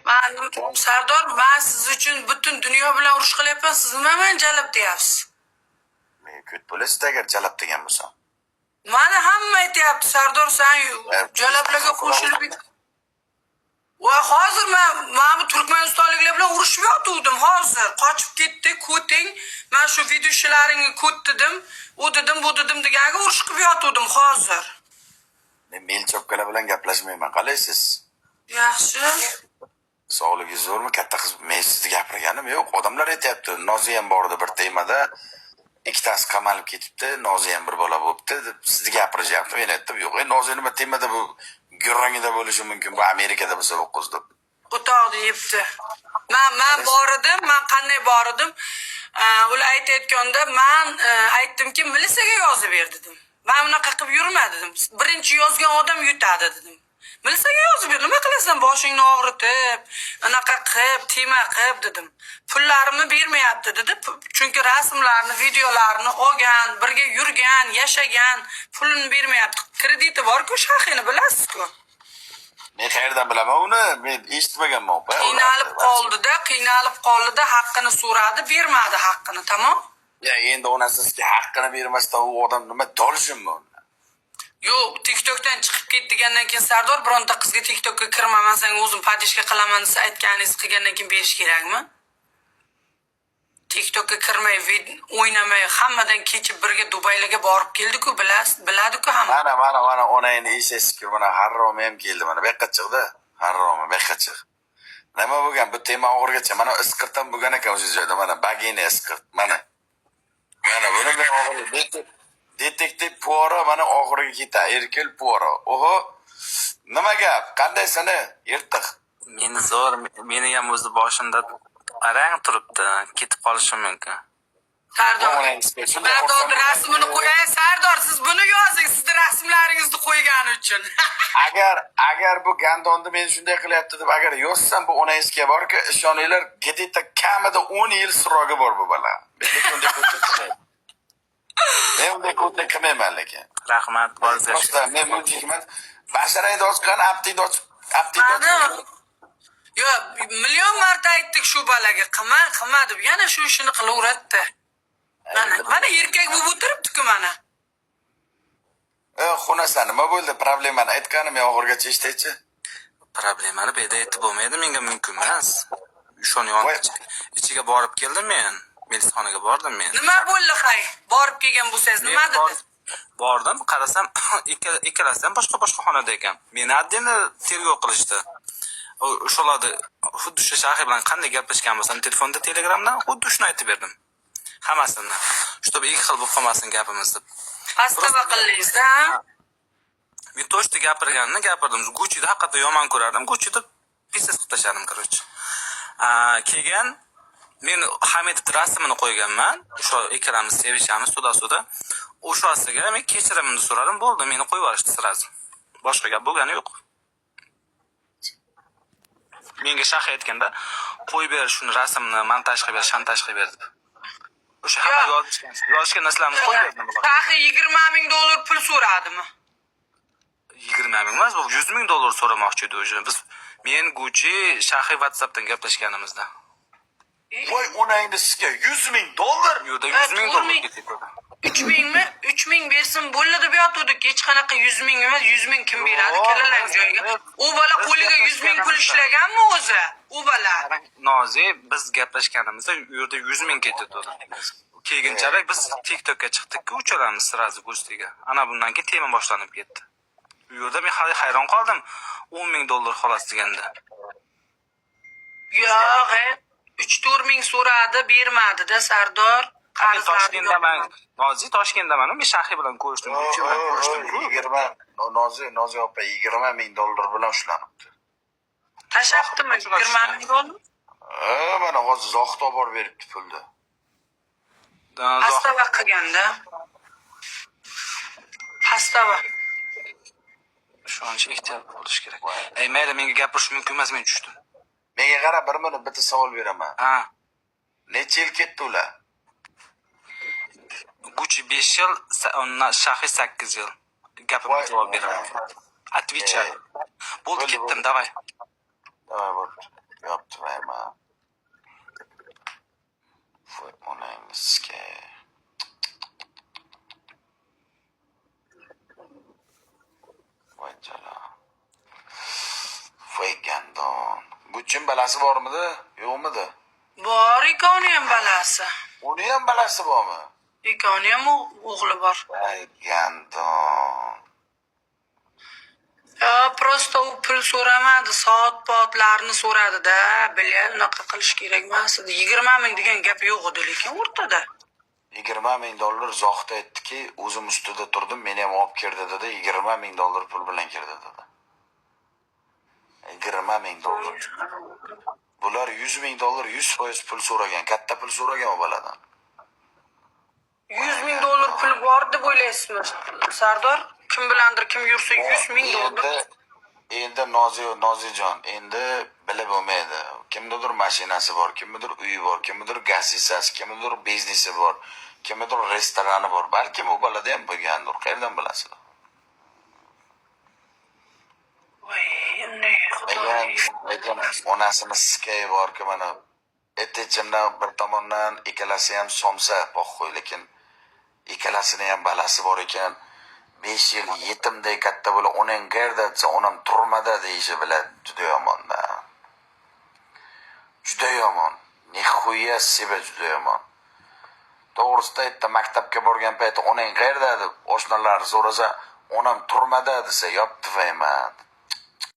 Man, Sardor, man siz uchun butun dunyo bilan urush qilyapman. Siz nima meni jalab deyapsiz? Men ko't bo'lasiz agar jalab degan bo'lsam. Mani hamma aytyapti, Sardor, san jalablarga qo'shilib. Va hozir man mana bu turkmanistonliklar bilan urushib yotuvdim hozir. Qochib ketdi, ko'ting. Man shu videoshilaringni ko't dedim. U dedim, bu dedim deganiga urush qilib yotuvdim hozir. Men мелочёвка lar bilan gaplashmayman. Qalaysiz? Yaxshi. Sog'ligingiz zo'rmi? Katta qiz, men sizni gapirganim yo'q. Odamlar aytyapti. Nozi ham bordi bir temada. Ikkitasi qamalib ketibdi. Nozi ham bir bola bo'libdi deb sizni gapirishyapti. Men aytdim, yo'q, Nozi nima temada, bu gurrangida bo'lishi mumkin. Bu Amerikada bo'lsa bu qiz deb. O'toqni yebdi. Man bor edim, man qanday bor edim? Ular aytayotganda man aytdimki, militsiyaga yozib ber dedim. Man unaqa qilib yurma dedim. Birinchi yozgan odam yutadi dedim. Militsiyaga yozib ber, nima qilasan boshingni og'ritib, unaqa qilib, tema qilib dedim. Pullarimni bermayapti dedi. Chunki rasmlarni, videolarni olgan, birga yurgan, yashagan, pulini bermayapti. Krediti bor-ku, Shahini bilasiz-ku. Men qayerdan bilaman uni? Men eshitmaganman, opa. Qiynalib qoldida, qiynalib qoldida, haqqini so'radi, bermadi haqqini, tamom. Ya endi onasi sizga haqqini bermasdan u odam nima dolishimmi uni? Yo'q, TikTokdan chiqib ket degandan keyin, Sardor, bironta qizga TikTokka kirma, man senga o'zim поддержка qilaman desa, aytganingizni qilgandan keyin berish kerakmi? TikTokka kirmay, o'ynamay, hammadan kechib birga Dubaylarga borib keldi-ku, bilasiz, biladi-ku hamma. Mana, mana, mana, onangni eshak, mana harromi ham keldi, mana bu yoqqa chiqdi. Harromi, bu yoqqa chiq. Nima bo'lgan? Bu tema oxirigacha. Mana isqirtdan bo'lgan ekan o'sha joyda. Mana bagini isqirt. Mana. Mana buni men oxiri detektiv Puaro mana oxiriga ketadi. Erkul Puaro. Oho. Nima gap? Qandaysan, yirtiq? Meni zo'r, meni ham o'zi boshimda arang turibdi, ketib qolishim mumkin. Sardor, Shunday Sardor xursand rasmini qo'yay. Sardor, siz buni yozing, sizni rasmlaringizni qo'ygani uchun. Agar bu gandonni meni shunday qilyapti deb agar yozsam, bu onangizga borku, ishoninglar, где-то kamida 10 yil срок i bor bu bola. Men lekin unday ko'tlik qilmayman. Men unday ko'tlik qilmayman lekin. Rahmat, boringizga. Просто men мужик man. Basharangni ochgan, aptingni ochib, aptingni Mani ochib. Yo, million marta aytdik shu balaga, qilma, qilma deb, yana shu ishini qilaveradida. Mana, mana erkak bo'lib o'tiribdi-ku mana. E, xunasa, nima bo'ldi? Problemani aytganim men oxirigacha eshitaychi. Problemani bu yerda aytib bo'lmaydi, menga mumkin emas. O'shani yon Voy. ichiga borib keldim men. Milisxonaga bordim men. Nima bo'ldi hay? Borib kelgan bo'lsangiz nima Men dedi? Bordim, qarasam, ikkalasi ham boshqa boshqa xonada ekan. Meni отдельно tergov qilishdi. O'shalarni xuddi o'sha Shahi bilan qanday gaplashgan bo'lsam telefonda, Telegramdan, xuddi shuni aytib berdim. Hammasini. Чтобы ikki xil bo'lib qolmasin gapimiz deb. Pastava qildingiz-da? Men точно gapirganini gapirdim. Gucci'ni haqiqatdan yomon ko'rardim. Gucci'ni пиздец qilib tashladim, короче. Keyin men Hamidov rasmini qo'yganman. O'sha ikkalamiz sevishamiz, туда-сюда. O'shasiga men kechirimni so'radim, bo'ldi, meni qo'yib yuborishdi сразу. Boshqa gap bo'lgani yo'q. Menga Shahi aytganda, qo'yib ber shuni rasmni, montaj qilib ber, shantaj qilib ber deb. O'sha hamma Yo'q. yozishgan narsalarni qo'yib berdim bularga. Shahi 20 ming dollar pul so'radimi? 20 ming emas, bu 100 ming dollar so'ramoqchi edi уже. Biz, men, Gucci, Shahi WhatsAppdan gaplashganimizda. Voy onangni sizga, 100 ming dollar. Bu yerda 100 ming to'rt dollar ming. ketyapti. 3 mingmi? 3 ming bersin bo'ldi deb yotuvdik. Hech qanaqa 100 ming emas, 100 ming kim beradi? Yo'q, Kalalang joyiga. U bola qo'liga 100 ming pul ishlaganmi o'zi? U bola. Nozi, biz gaplashganimizda u yerda 100 ming ketyapti. Keyinchalik biz TikTokka chiqdik-ku uchalamiz сразу Gucciga. Ana bundan keyin tema boshlanib ketdi. U yerda men hali hayron qoldim. 10 ming dollar xolos deganda. Yo'q, 3-4 ming so'radi, bermadi-da, Sardor. Men Qarzlarni Toshkentdaman. yopmadi. Nozi, Toshkentdaman. Men Shahi bilan ko'rishdim, Gucci bilan ko'rishdim-ku. 20, Nozi, Nozi opa 20 ming dollar bilan ushlanibdi. Tashlabdimi 20 ming dollar? E, mana hozir Zohid olib borib beribdi pulni. Zohid Pastava qilganda. Pastava. Ishonch, ehtiyot bo'lish kerak. Ey, mayli, menga gapirish mumkin emas, men tushdim. Menga qara, bir minut, bitta savol beraman. Ha. Necha yil ketdi ular? Gucci 5 yil, Shahi 8 yil. Gapimga Voy. javob beraman. Отвечаю. Bo'ldi, Bo'ldi, ketdim, bo'ldi. давай. Давай, bo'ldi. Guchin balasi bormidi, yo'qmidi? Bor, ikkovini ham balasi. Uni ham balasi bormi? Ikkovini ham o'g'li bor. Ay, gandon. Yo, просто u pul so'ramadi, soat potlarni so'radida, бля, unaqa qilish kerak emas edi. 20 000 degan gap yo'q edi lekin o'rtada. 20 000 dollar Zohid aytdiki, o'zim ustida turdim, meni ham olib kirdi dedi, 20 000 dollar pul bilan kirdi dedi. 20 000 dollar. Bular 100 000 dollar 100% pul so'ragan, katta pul so'ragan u boladan. 100 000 dollar puli bor deb o'ylaysizmi, Sardor? Kim bilandir kim yursa 100 000 dollar. Endi Nozi, Nozijon, endi bilib bo'lmaydi. Kimnidir mashinasi bor, kimnidir uyi bor, kimnidir gastitsasi, kimnidir biznesi bor, kimnidir restorani bor. Balkim u bolada ham bo'lgandir. Qayerdan bilasizlar? Voy, unday Lekin, xudoy. lekin onasini sikay borki, mana etechimdan bir tomondan ikkalasi ham somsa, похуй, lekin ikkalasini ham balasi bor ekan. 5 yil yetimday katta bo'lib, onang qayerda desa, onam turmada deyishi bilan juda yomonda. Juda yomon. Нихуя себе, juda yomon. To'g'risida aytdi, maktabga borgan payti onang qayerda deb oshnalari so'rasa, onam turmada desa, ёб твою мать.